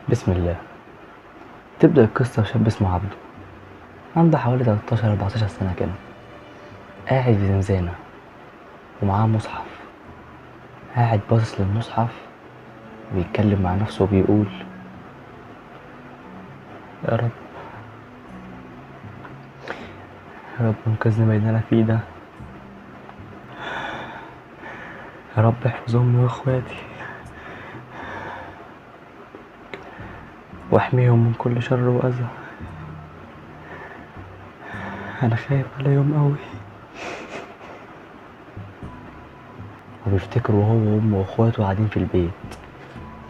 بسم الله. تبدأ القصة بشاب اسمه عبده، عنده حوالي 13-14 سنة كده، قاعد في زنزانة ومعاه مصحف، قاعد باصص للمصحف وبيتكلم مع نفسه وبيقول: يا رب يا رب انقذني من اللي انا فيه ده، يا رب احفظ امي واخواتي واحميهم من كل شر واذى، انا خايف عليهم قوي. وبيفتكروا وهو وامه واخواته قاعدين في البيت،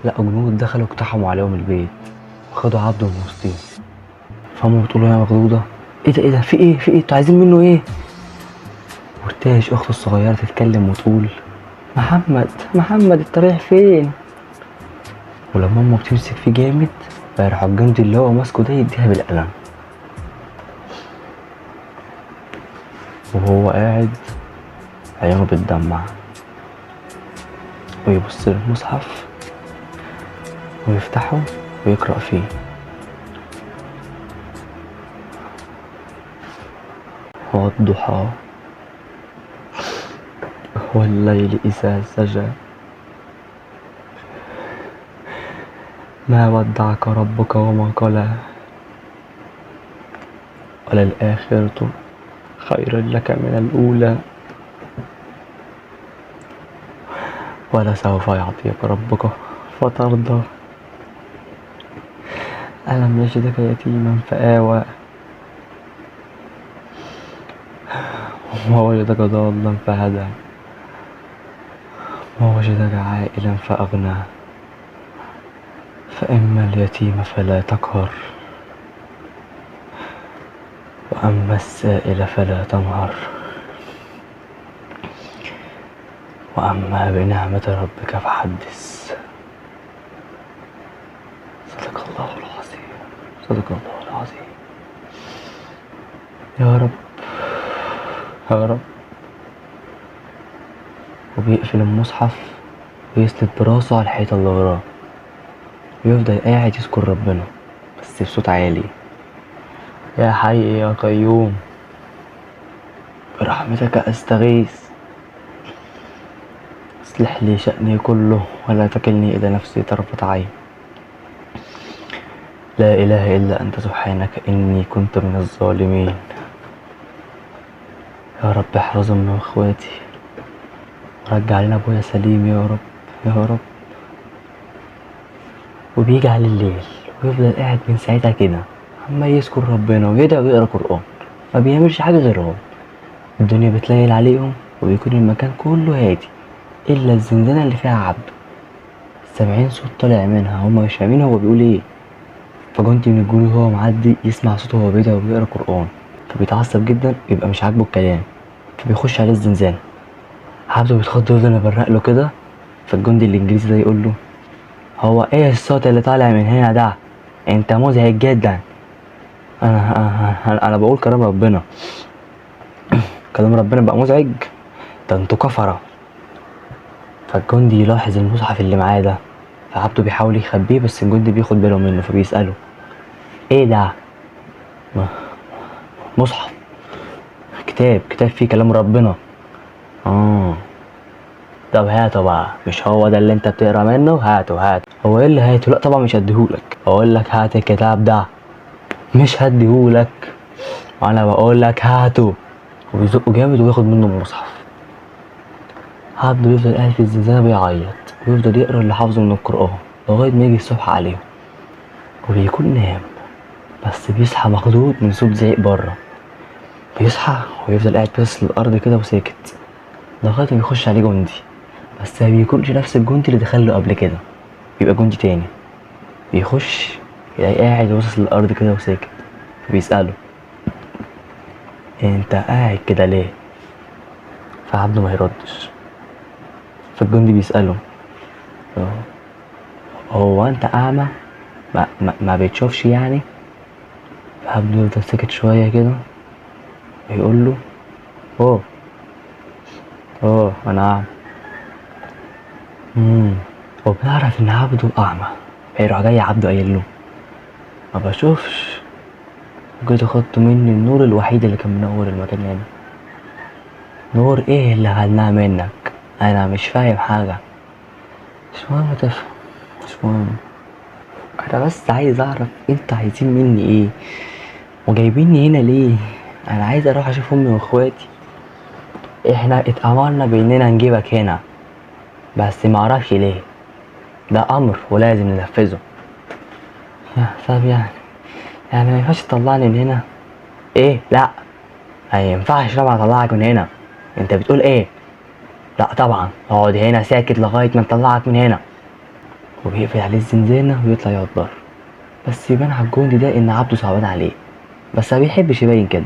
لقوا جنود دخلوا اقتحموا عليهم البيت وخدوا عبده من وسطهم. فامه بتقول له: يا مخضوضه، ايه ده ايه ده، في ايه في ايه، انتوا عايزين منه ايه؟ وارتاش اخته الصغيرة تتكلم وتقول: محمد محمد انت رايح فين؟ ولما امه بتمسك فيه جامد فيروح الجندي اللي هو ماسكه ده يديها بالقلم. وهو قاعد عيونه بتدمع ويبص للمصحف ويفتحه ويقرأ فيه. والضحى والليل إذا سجى ما ودعك ربك وما قلى وللآخرة خير لك من الأولى ولسوف يعطيك ربك فترضى. ألم يجدك يتيما فآوى ووجدك ضالا فهدى ووجدك عائلا فأغنى. فإما اليتيم فلا تقهر وأما السائل فلا تنهر وأما بنعمة ربك فحدث. صدق الله العظيم، صدق الله العظيم. يا رب يا رب. وبيقفل المصحف ويسند براسه على الحيطة اللي وراه ويفضل قاعد يذكر ربنا بس بصوت عالي: يا حي يا قيوم برحمتك أستغيث، اصلح لي شأني كله ولا تكلني إلى نفسي طرفة عين، لا إله إلا أنت سبحانك إني كنت من الظالمين. يا رب احفظ أمي وإخواتي ورجع لنا أبويا سليم يا رب يا رب. وبيجي على الليل ويفضل قاعد من ساعتها كده عمال يذكر ربنا ويدعي ويقرا قرآن، ما بيعملش حاجة غيرهم. الدنيا بتليل عليهم وبيكون المكان كله هادي إلا الزنزانة اللي فيها عبده، سامعين صوت طالع منها هما مش فاهمين هو بيقول ايه. فجندي من الجنود وهو معدي يسمع صوته وهو بيدعي وبيقرا قرآن، فبيتعصب جدا ويبقى مش عاجبه الكلام، فبيخش عليه الزنزانة. عبده بيتخض ويفضل يبرق له كده، فالجندي الإنجليزي ده يقول له: هو ايه الصوت اللي طالع من هنا ده؟ انت مزعج جدا. انا بقول كلام ربنا، كلام ربنا بقى مزعج؟ ده انتوا كفرة. فالجندي يلاحظ المصحف اللي معاه ده، فعبده بيحاول يخبيه بس الجندي بياخد باله منه فبيسأله: ايه ده؟ مصحف، كتاب فيه كلام ربنا. طب هاته بقى، مش هو ده اللي انت بتقرا منه؟ هاته هاته. هو ايه اللي هاته؟ لا طبعا مش هديهولك. اقول لك هات الكتاب ده، مش هديهولك، وانا بقول لك هاته. وبيزقه جامد وياخد منه المصحف. عبده يفضل قاعد في الزنزانة بيعيط ويفضل يقرا اللي حافظه من القرآن لغاية ما يجي الصبح عليهم، وبيكون نام بس بيصحى مخضوض من صوت زعيق بره. بيصحى ويفضل قاعد باصص للأرض كده وساكت لغاية ما بيخش عليه جندي، بس ما بيكونش نفس الجندي اللي دخله قبل كده، بيبقى جندي تاني. بيخش يلاقيه قاعد باصص للأرض كده وساكت، فبيسأله: انت قاعد كده ليه؟ فعبده ما يردش. فالجندي بيسأله: هو انت اعمى؟ ما بتشوفش يعني؟ فعبده يفضل ساكت شوية كده ويقول له: اوه انا اعمى. وبنعرف ان عبده اعمى فيروح جاي عبده قايل له ما بشوفش، جيتوا خدتوا مني النور الوحيد اللي كان منور المكان هنا. نور ايه اللي خدناه منك؟ انا مش فاهم حاجة. مش مهم تفهم، مش مهم، انا بس عايز اعرف انتوا عايزين مني ايه وجايبيني هنا ليه. انا عايز اروح اشوف امي واخواتي. احنا اتأمرنا باننا نجيبك هنا، بس معرفش ليه، ده امر ولازم ننفذه. طب يعني ما ينفعش تطلعني من هنا؟ ايه؟ لا ما ينفعش طبعا اطلعك من هنا. انت بتقول ايه؟ لا طبعا اقعد هنا ساكت لغاية ما نطلعك من هنا. وبيقفل عليه الزنزانة ويطلع يقعد بره. بس يبان على الجندي ده ان عبده صعبان عليه، بس ما بيحبش يبين كده.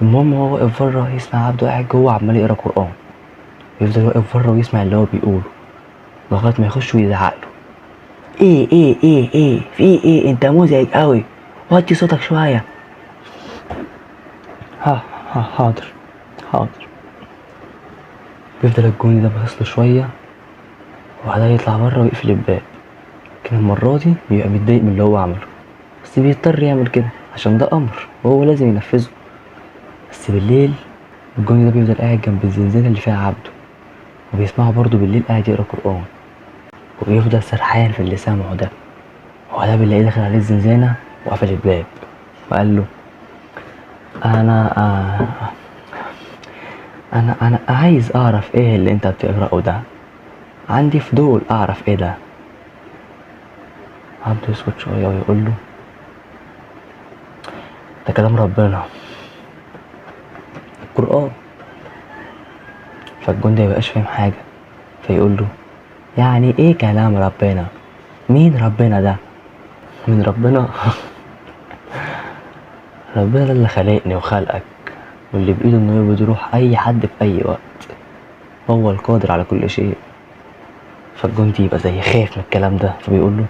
المهم هو واقف بره يسمع عبده قاعد جوه عمال يقرا قران، يفضل واقف بره ويسمع اللي هو بيقوله لغاية ما يخش ويزعق له. ايه ايه ايه ايه في ايه؟ انت مزعج قوي، وطي صوتك شوية. ها ها حاضر حاضر. بيفضل الجندي ده باصص له شوية وبعدها يطلع بره ويقفل الباب. لكن المرة دي بيبقى متضايق من اللي هو عمله، بس بيضطر يعمل كده عشان ده امر وهو لازم ينفذه. بس بالليل الجندي ده بيفضل قاعد جنب الزنزانة اللي فيها عبده، وبيسمعه برضه بالليل قاعد يقرا قرآن، وبيفضل سرحان في اللي سامعه ده. وبعدها بنلاقيه دخل عليه الزنزانة وقفل الباب وقال له انا انا انا عايز اعرف ايه اللي انت بتقراه ده، عندي فضول اعرف ايه ده. عبده يسكت شوية ويقول له ده كلام ربنا القرآن. فالجندي ميبقاش فاهم حاجة، فيقول له يعني ايه كلام ربنا؟ مين ربنا ده؟ مين ربنا؟ ربنا ده اللي خلقني وخلقك، واللي بإيده انه يقبض روح اي حد في اي وقت، هو القادر على كل شيء. فالجندي يبقى زي خايف من الكلام ده، فبيقول له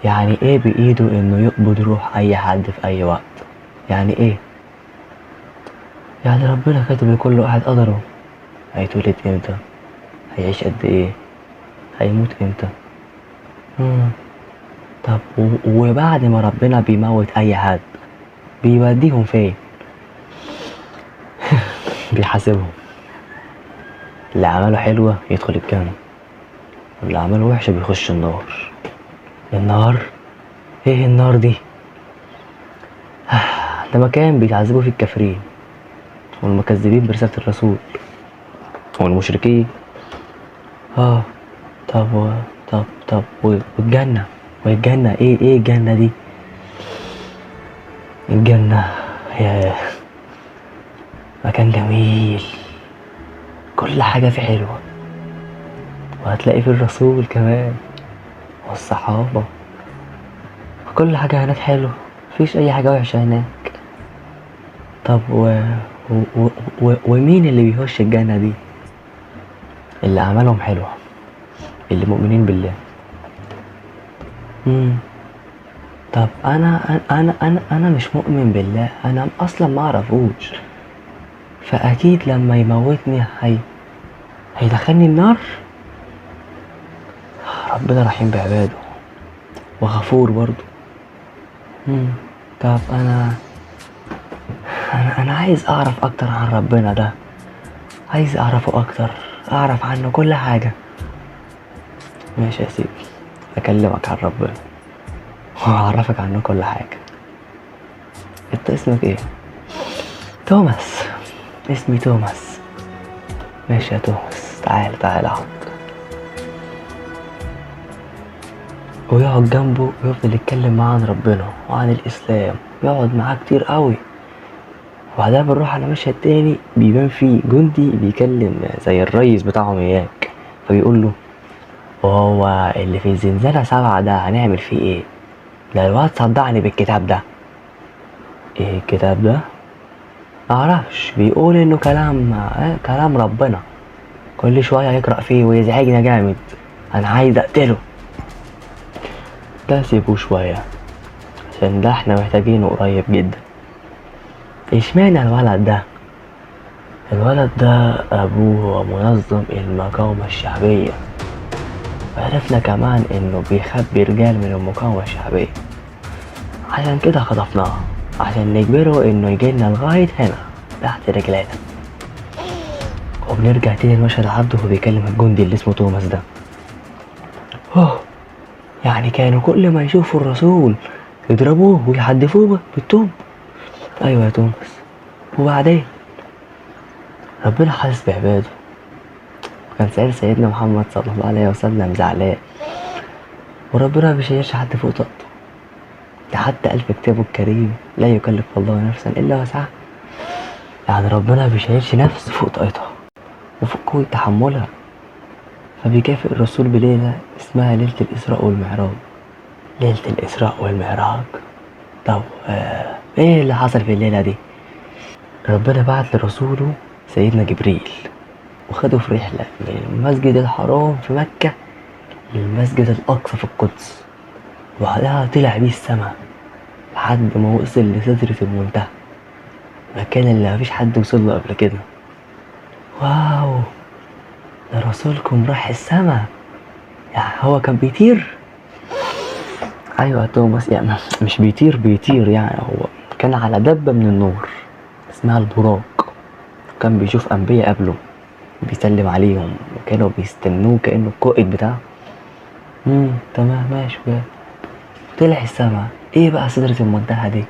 يعني ايه بإيده انه يقبض روح اي حد في اي وقت؟ يعني ايه؟ يعني ربنا كاتب لكل واحد قدره، هيتولد امتى، هيعيش قد ايه، هيموت امتى. طب وبعد ما ربنا بيموت اي حد بيوديهم فين؟ بيحاسبهم، اللي عمله حلوة يدخل الجنة، واللي عمله وحشة بيخش النار. النار؟ ايه النار دي؟ ده مكان بيتعذبوا فيه الكافرين والمكذبين برسالة الرسول والمشركين. طب طب طب والجنة، والجنة ايه الجنة دي؟ الجنة يا مكان جميل، كل حاجة فيه حلوة، وهتلاقي فيه الرسول كمان والصحابة، كل حاجة هناك حلوة، مفيش أي حاجة وحشة هناك. طب ومين اللي بيخش الجنة دي؟ اللي أعمالهم حلوة، اللي مؤمنين بالله. طب أنا أنا أنا أنا مش مؤمن بالله، أنا أصلا ما أعرفوش، فأكيد لما يموتني هيدخلني النار. ربنا رحيم بعباده وغفور برضو. طب أنا أنا أنا عايز أعرف أكتر عن ربنا ده، عايز أعرفه أكتر، أعرف عنه كل حاجة. ماشي يا سيدي، أكلمك عن ربنا وأعرفك عنه كل حاجة. أنت اسمك إيه؟ توماس. اسمي توماس. ماشي يا توماس، تعال تعال اقعد. ويقعد جنبه ويفضل يتكلم معاه عن ربنا وعن الإسلام، ويقعد معاه كتير قوي. وبعدها بنروح على مشهد تاني بيبان فيه جندي بيكلم زي الريس بتاعهم اياك، فبيقول له وهو اللي في الزنزانة 7 ده هنعمل فيه ايه؟ ده الواد صدعني بالكتاب ده. ايه الكتاب ده؟ معرفش، بيقول انه كلام ربنا، كل شوية يقرأ فيه ويزعجنا جامد، انا عايز اقتله. ده سيبوه شوية عشان ده احنا محتاجينه قريب جدا. اشمعنى الولد ده؟ الولد ده ابوه هو منظم المقاومة الشعبية، وعرفنا كمان انه بيخبي رجال من المقاومة الشعبية، عشان كده خطفناه، عشان نجبره انه يجيلنا لغاية هنا تحت رجلينا. وبنرجع تاني لمشهد عبده وهو بيكلم الجندي اللي اسمه توماس ده. اوه، يعني كانوا كل ما يشوفوا الرسول يضربوه ويحدفوه بالطوب. ايوه يا توماس، وبعدين ربنا حاسس بعباده. كان سائل سيدنا محمد صلى الله عليه وسلم زعلان، وربنا ما بيشيلش حد فوق طاقته، ده حتى قال في كتابه الكريم لا يكلف الله نفسا الا وسعها. يعني ربنا ما بيشيلش نفس فوق طاقتها وفوق قوة تحملها، فبيكافئ الرسول بليلة اسمها ليلة الإسراء والمعراج. ليلة الإسراء والمعراج. طب ايه اللي حصل في الليلة دي؟ ربنا بعت لرسوله سيدنا جبريل وخده في رحلة من المسجد الحرام في مكة للمسجد الأقصى في القدس، وبعدها طلع بيه السما لحد ما وصل لسدرة المنتهى، المكان اللي مفيش حد وصل له قبل كده. واو، ده رسولكم راح السما، يعني هو كان بيطير؟ ايوه يا توماس، يعني مش بيطير بيطير، يعني هو كان على دبة من النور اسمها البراق، كان بيشوف انبياء قبله بيسلم عليهم وكانوا بيستنوه كأنه القائد بتاعه. تمام ماشي. طلع السما. ايه بقى سدرة المنتهى دي؟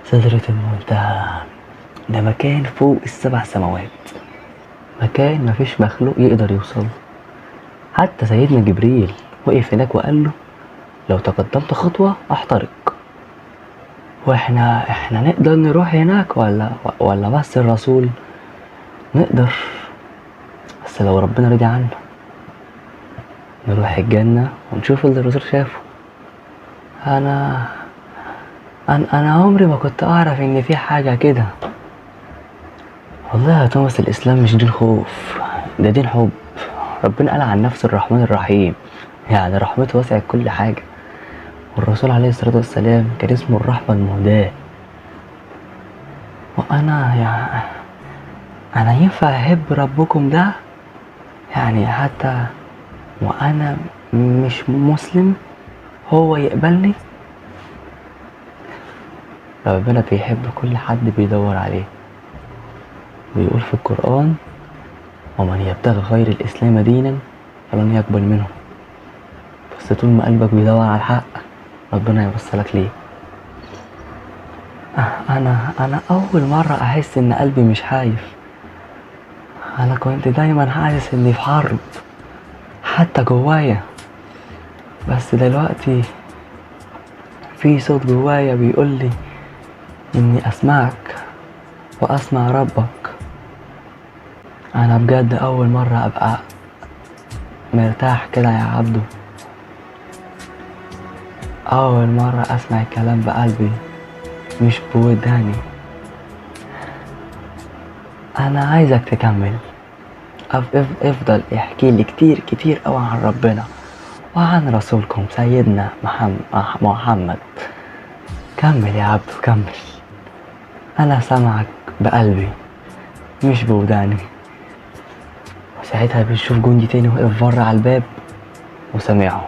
سدرة المنتهى ده مكان فوق السبع سماوات، مكان مفيش مخلوق يقدر يوصل. حتى سيدنا جبريل وقف هناك وقال له لو تقدمت خطوة احترق. واحنا نقدر نروح هناك ولا بس الرسول؟ نقدر، بس لو ربنا رضي عنا نروح الجنة ونشوف اللي الرسول شافه. انا انا انا عمري ما كنت اعرف ان في حاجة كده. والله يا توماس الاسلام مش دين خوف، ده دين حب. ربنا قال عن نفسه الرحمن الرحيم، يعني رحمته وسعت كل حاجة. والرسول عليه الصلاة والسلام كان اسمه الرحمة المهداة. وانا يعني انا ينفع احب ربكم ده؟ يعني حتى وانا مش مسلم هو يقبلني؟ ربنا بيحب كل حد بيدور عليه. بيقول في القرآن ومن يبتغي غير الإسلام دينا فلن يقبل منه. بس طول ما قلبك بيدور على الحق ربنا يوصلك ليه. أنا أول مرة أحس إن قلبي مش خايف. أنا كنت دايما حاسس إني في حرب حتى جوايا، بس دلوقتي في صوت جوايا بيقولي إني أسمعك وأسمع ربك. أنا بجد أول مرة أبقى مرتاح كده يا عبدو، أول مرة أسمع الكلام بقلبي مش بوداني. أنا عايزك تكمل، افضل احكي لي كتير كتير أوي عن ربنا وعن رسولكم سيدنا محمد. كمل يا عبدو كمل، أنا سامعك بقلبي مش بوداني. وساعتها بنشوف جندي تاني واقف بره على الباب وسامعه.